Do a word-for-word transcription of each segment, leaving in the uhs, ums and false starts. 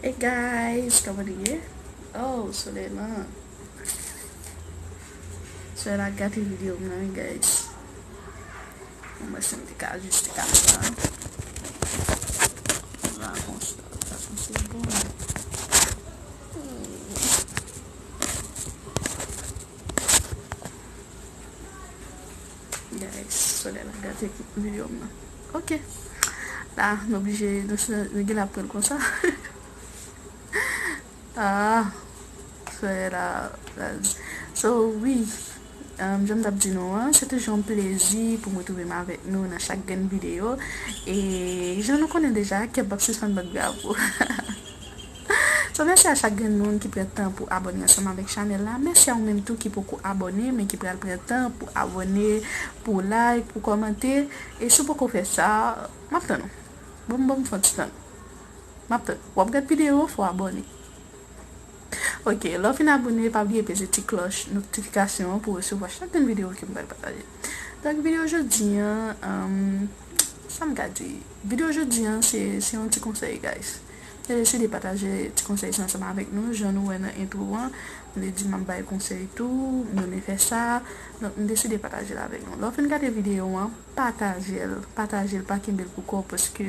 Hey guys, kòman nou ye? Oh, solèy lan. Solèy la gate videyo m nan, wi, guys. Mwen si m te ka jis te ka fè sa. La, konsa, sa sanse bon. Hmm. Guys, solèy la gate videyo m nan. Ok. La, nou oblije, nou, nou gen la pran konsa. Ah, solèy la, la. So, wi, um, jan m t ap di nou an, se toujou yon plezi pou m retwouve m avèk nou nan chak grenn videyo. E jan nou konnen deja, kè p ap sispann bat bravo. So, mèsi a chak grenn moun ki pran tan pou abòne ansanm avèk chanèl la. Mèsi a ou menm tou ki poko abòne, men ki pral pran tan pou abòne, pou like, pou kòmante. E si w poko fè sa, m ap tann ou. Bon, bon, fè yon ti tann. M ap tann. W ap gad videyo, fò w abòne. Ok, lè w fin abòne, pa bliye peze ti klòch notifikasyon an pou w resevwa chak grenn videyo ke m pral pataje. Donk, videyo jodi an, um, sa m ka di? Videyo jodi an, se, se yon ti konsèy, guys. Mwen deside pataje ti konsèy sa ansanm avèk nou, jan nou wè nan entwo an. Mwen te di m ap bay konsèy tou, m renmen fè sa. Donk, m deside pataje l avèk nou. Lè w fin gade videyo an, pataje l. Pataje l, pa kenbe l pou kò w, paske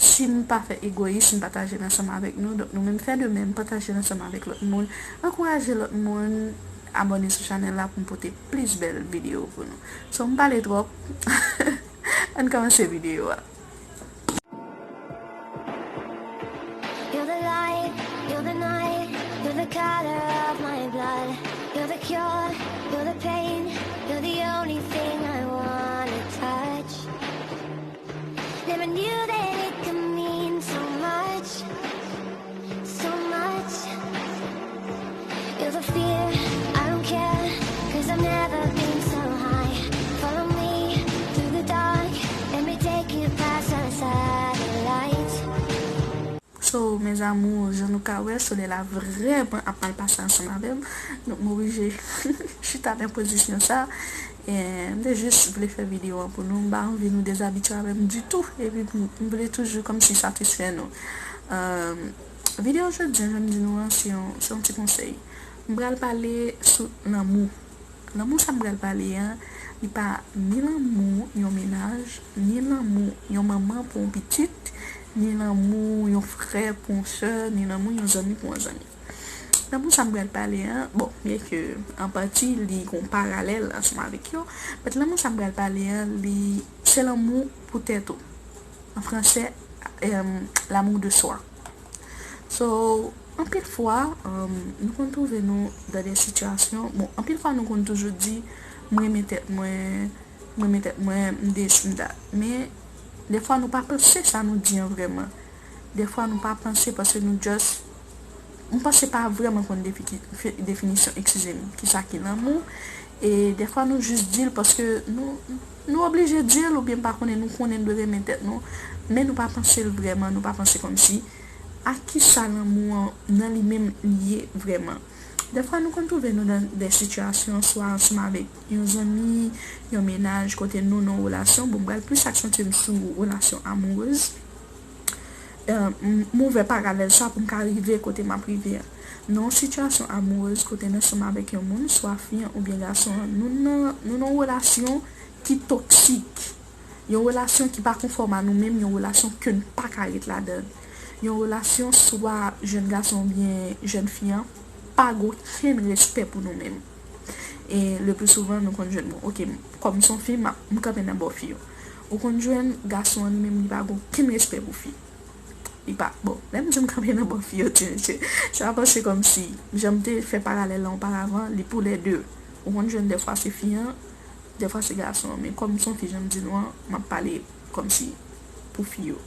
si n pa fè egoyis, n pataje l ansanm avèk nou. Donk, nou menm fè de menm, pataje l ansanm avèk lòt moun. Ankouraje lòt moun abòne sou chanèl la pou m pote plis bèl videyo pou nou. So, m pale twòp. Ann kòmanse videyo a. You're the light, you're the night, you're the color of my blood. You're the cure, you're the pain, you're the only thing I wanna touch. Never knew that it could mean so much, so much. You're the fear, I don't care, cause I've never been so high. Follow me through the dark, let me take you past the satellites. So, mes amours, jan nou ka wè, solèy la vrèman ap mal pase ansanm avè m. Donk, m oblije chita nan pozisyon sa. E m te jis vle fè videyo an pou nou. M pa anvi nou dezabitye avè m ditou. Epi, m, m vle toujou kòmsi satisfè nou. Um, videyo jodi an, jan m di nou an, se yon, se yon ti konsèy. M pral pale sou lanmou. Lanmou sa m pral pale an, li pa ni lanmou yon mennaj, ni lanmou yon manman pou yon pitit, ni lanmou yon frè pou yon sè, ni lanmou yon zanmi pou yon zanmi. Lanmou sa m pral pale an, bon, byen ke an pati li gon paralèl ansanm avèk yo, but lanmou sa m pral pale an, li se lanmou pou tèt ou. An fransè, em, l'amour de soi. So, anpil fwa, um, nou konn twouve nou dan de sitiyasyon, bon, anpil fwa nou konn toujou di, "M renmen tèt mwen, m renmen tèt mwen, m desi, m dat." Men, defwa nou pa panse sa nou di an vrèman. Defwa nou pa panse paske nou just, m panse pa vrèman konn defiki-, fi-, definisyon, eskize m, kisa ki lanmou. E defwa nou jis di l paske nou, nou oblije di l oubyen pa konnen, nou konnen nou dwe renmen tèt nou, men nou pa panse l vrèman, nou pa panse kòmsi a kisa lanmou an nan li menm li ye vrèman. Defwa nou konn twouve nou nan de sitiyasyon, swa ansanm avèk yon zanmi, yon mennaj, kote nou nan yon relasyon. Bon, m pral plis aksantye m sou relasyon amourez. Eh, m, m ouvè paralèl sa pou m ka rive kote m ap rive an. Nan yon sitiyasyon amourez kote n ansanm avèk yon moun, swa fi an oubyen gason an, nou nan, nou nan yon relasyon ki toksik. Yon relasyon ki pa konfòm a nou menm, yon relasyon ke n pa ka ret ladan l. Yon relasyon swa jèn gason oubyen jèn fi an pa gen okenn respè pou nou menm. E le pli souvan, nou konn jwenn, bon, ok, m, kòm m se yon fi, m ap, m kanpe nan bò fi yo. Ou konn jwenn gason an li menm, li pa gen okenn respè pou fi. Li pa, bon, lè m di m kanpe nan bò fi yo, ti mesye, sa pa se kòmsi, jan m te fè paralèl la oparavan, li pou lè de. Ou konn jwenn defwa se fi an, defwa se gason an, men kòm m se yon fi, jan m di nou an, m ap pale kòmsi pou fi yo.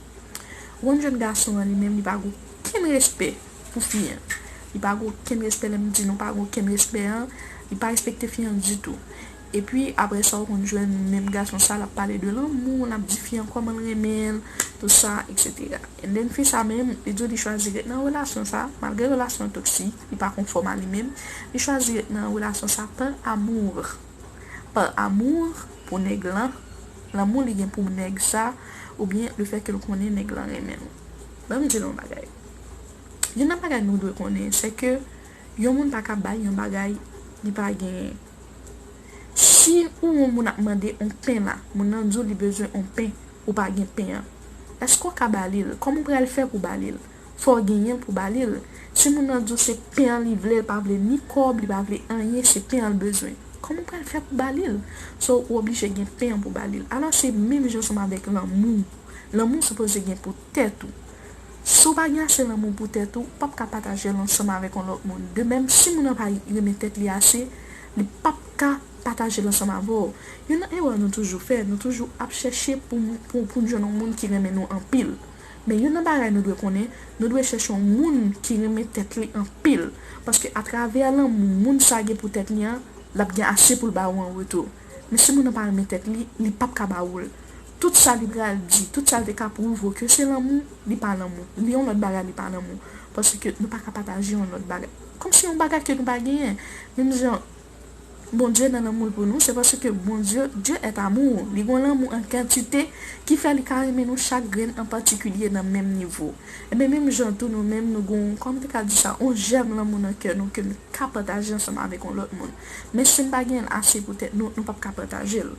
Ou konn jwenn gason an li menm, li pa gen okenn respè pou fi an. Li pa gen okenn respè, lè m di nou pa gen okenn respè an, li pa respekte fi an ditou. Epi, apre sa, ou konn jwenn menm gason sa, l ap pale de lanmou, l ap di fi an kòman l renmen l, tout sa, et cetera. And then, fi sa menm, li di w li chwazi ret nan relasyon sa, malgre relasyon an toksik, li pa konfòm a li menm, li chwazi ret nan relasyon sa pa amour. Pa amour pou nèg lan, lanmou li gen pou nèg sa, oubyen lefètke l konnen nèg lan renmen l. Ban m di nou yon bagay. Youn nan bagay nou dwe konnen, se ke yon moun pa ka bay yon bagay li pa genyen. Si ou yon moun ap mande yon pen la, moun nan di w li bezwen yon pen, ou pa gen pen an. Èske w ka ba li l? Kòman w pral fè pou ba li l? Fò w genyen l pou ba li l. Si moun nan di w se pen an li vle, li pa vle ni kòb, li pa vle anyen, se pen an l bezwen. Kòman w pral fè pou ba li l? So, ou oblije gen pen an pou ba li l. Alò, se menm jan ansanm avèk lanmou. Lanmou sipoze gen pou tèt ou. Si w pa gen ase lanmou pou tèt ou, ou p ap ka pataje l ansanm avèk yon lòt moun. De menm, si moun nan pa renmen tèt li ase, li p ap ka pataje l ansanm avè w. Youn nan erè nou toujou fè, nou toujou ap chèche pou, pou, pou n jwenn yon moun ki renmen nou anpil. Men youn nan bagay nou dwe konnen, nou dwe chèche yon moun ki renmen tèt li anpil. Paske atravè lanmou moun sa gen pou tèt li an, l ap gen ase pou l ba ou an retou. Men si moun nan pa renmen tèt li, li p ap ka ba ou l. Tout sa li pral di, tout sa l te ka pwouve w ke se lanmou, li pa lanmou. Li yon lòt bagay, li pa lanmou. Paske nou pa ka pataje yon lòt bagay. Kòmsi yon bagay ke nou pa genyen. Menm jan Bondye nan lanmou l pou nou, se paske Bondye, Dieu est amour. Li gon lanmou an kantite ki fè li ka renmen nou chak grenn an patikilye nan menm nivo. Ebyen, menm jan tou nou menm, nou gon, kòman m te ka di sa, on jèm lanmou nan kè nou ke nou ka pataje ansanm avèk yon lòt moun. Men si n pa genyen l ase pou tèt nou, nou p ap ka pataje l.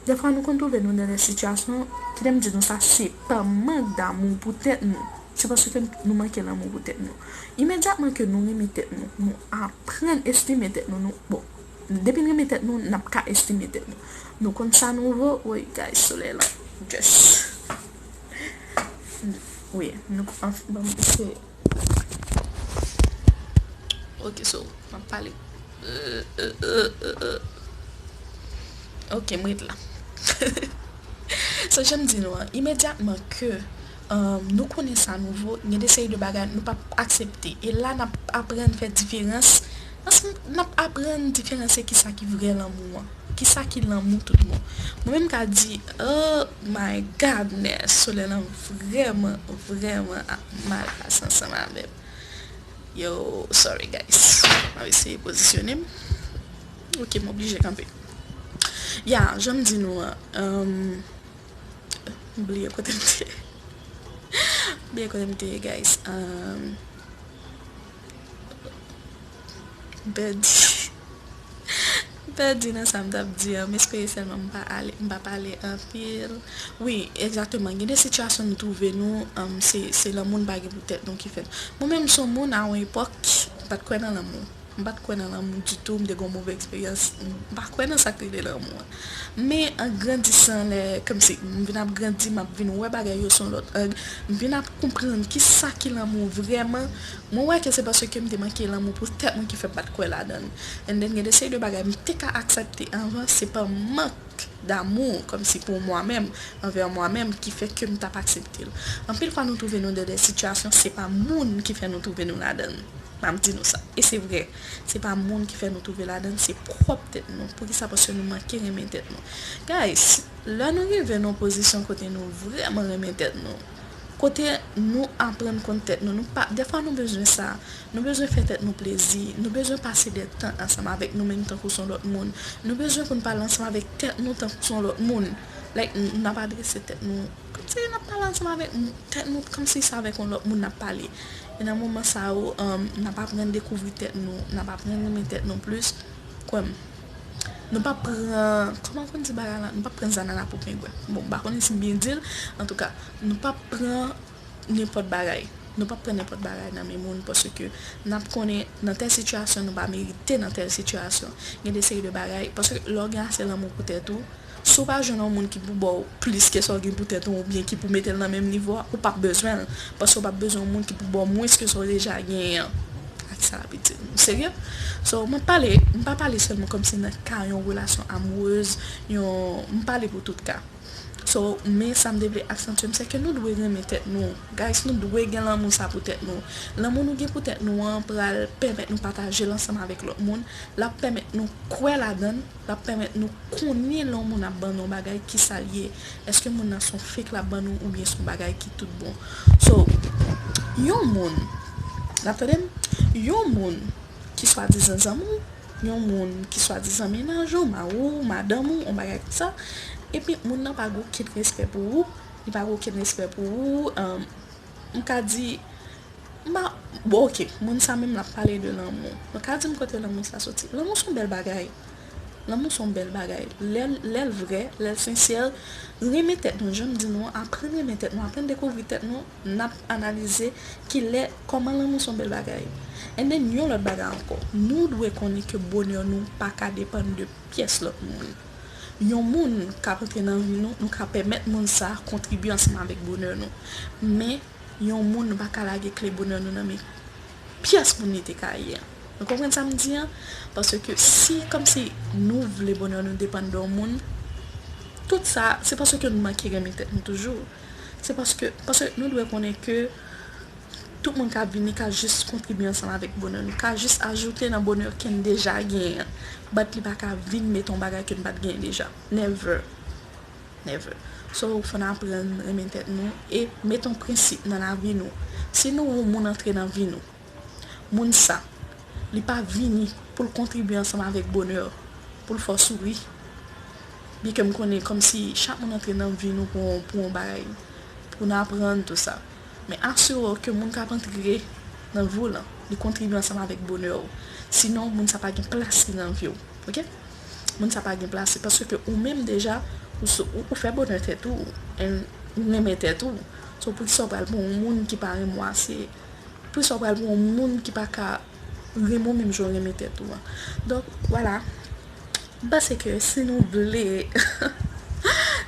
Dèfwa, nou konn twouve nou nan de sitiyasyon, kite m di nou sa, se pa mank damou pou tèt nou. Se paske nou manke lanmou pou tèt nou. Imedyatman ke nou renmen tèt nou, nou aprann estime tèt nou, nou, bon, depi n renmen tèt nou, n ap ka estime tèt nou. Nou konn sa nou vo, woy, guys, solèy lan, just, wi, nou, anf-, bon, se, ok, so, m ap pale. Ok, m ret la. So, jan m di nou an, imedyatman ke, um, nou konnen sa nou vo, gen de seri de bagay nou p ap aksepte. E la, n ap aprann fè diferans. Ansanm, n ap aprann diferansye kisa ki vrè lanmou an. Kisa ki lanmou tout bon. Mwen menm ka di, oh my godness, solèy lan vrèman, vrèman ap mal pase ansanm avè m. Yo, sorry guys. M ap eseye pozisyone m. Ok, m oblije kanpe. Ya, jan m di nou an, um, m bliye kote m te ye. M bliye kote m te ye, guys. Um, m pèdi. M pèdi nan sa m t ap di an. M espere sèlman m pa ale, m pa pale anpil. Wi, egzakteman. Gen de sitiyasyon nou twouve nou, um, se, se lanmou n pa gen pou tèt nou ki fè. Mwen menm, se yon moun a yon epòk, m pa t kwè nan lanmou. M pa t kwè nan lanmou ditou, m te gen yon move eksperyans. M pa kwè nan sa k rele lanmou an. Men, an grandisan, lè, kòmsi, m vin ap grandi, m ap vin wè bagay yo sou yon lòt ang, m vin ap konprann kisa ki lanmou vrèman. Mwen wè ke se paske m te manke lanmou pou tèt mwen ki fè m pa t kwè ladan l. And then, gen de seri de bagay m te ka aksepte anvan, se pa mank damou, kòmsi pou mwa menm, anvè mwa menm, ki fè ke m t ap aksepte l. Anpil fwa, nou twouve nou nan de sitiyasyon, se pa moun ki fè nou twouve nou ladan l. M ap di nou sa. E se vre. Se pa moun ki fè nou twouve ladan l, se pwòp tèt nou. Poukisa? Paske nou manke renmen tèt nou. Guys, lè nou rive nan yon pozisyon kote nou vrèman renmen tèt nou, kote nou aprann konn tèt nou, nou pa, dèfwa nou bezwen sa. Nou bezwen fè tèt nou plezi. Nou bezwen pase de tan ansanm avèk nou menm tankou se yon lòt moun. Nou bezwen pou n pale ansanm avèk tèt nou tankou se yon lòt moun. Like, n-, n ap adrese tèt nou. Kòmsi n ap pale ansanm avèk m-, tèt nou, kòmsi se avèk yon lòt moun n ap pale. E nan moman sa yo, um, n ap aprann dekouvri tèt nou, n ap aprann renmen tèt nou plis. Kwè m. Nou p ap pran, kòman konn di bagay la? Nou p ap pran zanana pou pengwen. Bon, m pa konnen si m byen di l. Antouka, nou p ap pran nenpòt bagay. Nou p ap pran nenpòt bagay nan men moun, paske n ap konnen nan tèl sitiyasyon, nou pa merite nan tèl sitiyasyon. Gen de seri de bagay, paske lè w gen ase lanmou pou tèt ou, si w pa jwenn yon moun ki pou ba w plis ke sa w gen pou tèt ou, oubyen ki pou mete l nan menm nivo a, ou p ap bezwen l. Paske w p ap bezwen yon moun ki pou ba w mwens ke sa w deja genyen an. A ki sa l ap itil nou? Serye? So, mwen pale, m pa pale sèlman kòmsi nan ka yon relasyon amourèz, yon, m pale pou tout ka. So, men sa m te vle aksantye m, se ke nou dwe renmen tèt nou. Guys, nou dwe gen lanmou sa pou tèt nou. Lanmou nou gen pou tèt nou an pral pèmèt nou pataje l ansanm avèk lòt moun. L ap pèmèt nou kwè ladan l. L ap pèmèt nou konnen lè yon moun ap ban nou yon bagay, kisa l ye. Èske moun nan se yon fake l ap ban nou oubyen se yon bagay ki tout bon? So, yon moun, n ap tande m? Yon moun ki swadizan zanmi w, yon moun ki swadizan mennaj ou, mari w, madanm ou, yon bagay konsa, epi moun nan pa gen okenn respè pou ou, li pa gen okenn respè pou ou, um, m ka di, M pa, bon, ok, moun sa menm l ap pale de lanmou. Nou ka di m kote lanmou sa soti? Lanmou se yon bèl bagay. Lanmou se yon bèl bagay. Lè l, lè l vrè, lè l sensè, renmen tèt nou, jan m di nou an, aprann renmen tèt nou, aprann dekouvri tèt nou, n ap analize kilè, kòman lanmou se yon bèl bagay. And then, yon lòt bagay ankò, nou dwe konnen ke bonè nou pa ka depann de pyès lòt moun. Yon moun k ap antre nan vi nou, nou ka pèmèt moun sa a kontribye ansanm avèk bonè nou. Men, yon moun, nou pa ka lage kle bonè nou nan men pyès moun li te ka ye an. Nou konprann sa m di an? Paske si, kòmsi nou vle bonè nou depann de yon moun, tout sa, se paske nou manke renmen tèt nou toujou. Se paske, paske nou dwe konnen ke tout moun k ap vini ka jis kontribye ansanm avèk bonè nou, ka jis ajoute nan bonè ke n deja genyen an. But li pa ka vin mete yon bagay ke n pa t genyen deja. Never. Never. So, fò n aprann renmen tèt nou e mete yon prensip nan lavi nou. Si nou wè yon moun antre nan vi nou, moun sa, li pa vini pou l kontribye ansanm avèk bonè, pou l fè w souri. Byenke m konnen kòmsi chak moun antre nan vi nou pou, pou yon bagay, pou n aprann tou sa. Men asire w ke moun k ap antre nan vi w lan, li kontribye ansanm avèk bonè w. Sinon, moun sa pa gen plas li nan vi w. Ok? Moun sa pa gen plas li paske ou menm deja, ou, ou, ou fè bonè tèt ou, and ou renmen tèt ou. So, poukisa w pral pou yon moun ki pa renmen w ase? Poukisa w pral pou yon moun ki pa ka renmen w menm jan w renmen tèt ou an? Donk, vwala. M panse ke si nou vle,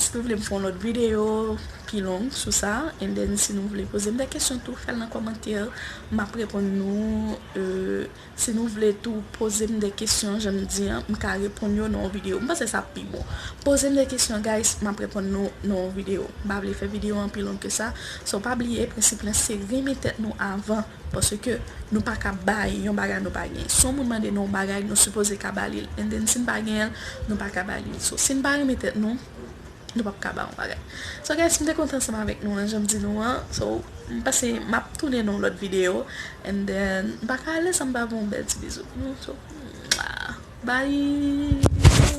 si nou vle m fè yon lòt videyo pi long sou sa, and then si nou vle poze m de kesyon tou, fè l nan kòmantè, m ap reponn nou. Euh, si nou vle tou poze m de kesyon, jan m di an, m ka reponn yo nan yon videyo. M panse sa pi bon. Poze m de kesyon, guys, m ap reponn nou nan yon videyo. M pa vle fè videyo an pi long ke sa. So, pa bliye, prensip lan se renmen tèt nou avan. Paske nou pa ka bay yon bagay nou pa genyen. Si yon moun mande nou yon bagay, nou sipoze ka ba li l. And then, si n pa genyen l, nou pa ka ba li l. So, si n pa renmen tèt nou, nou p ap ka ba yon bagay. So, guys, m te kontan ansanm avèk nou an, jan m di nou an. So, m panse m ap tounen nan yon lòt videyo. And then, m pa ka ale san m pa ba yon bèl ti bizou. So, mwah. Bye!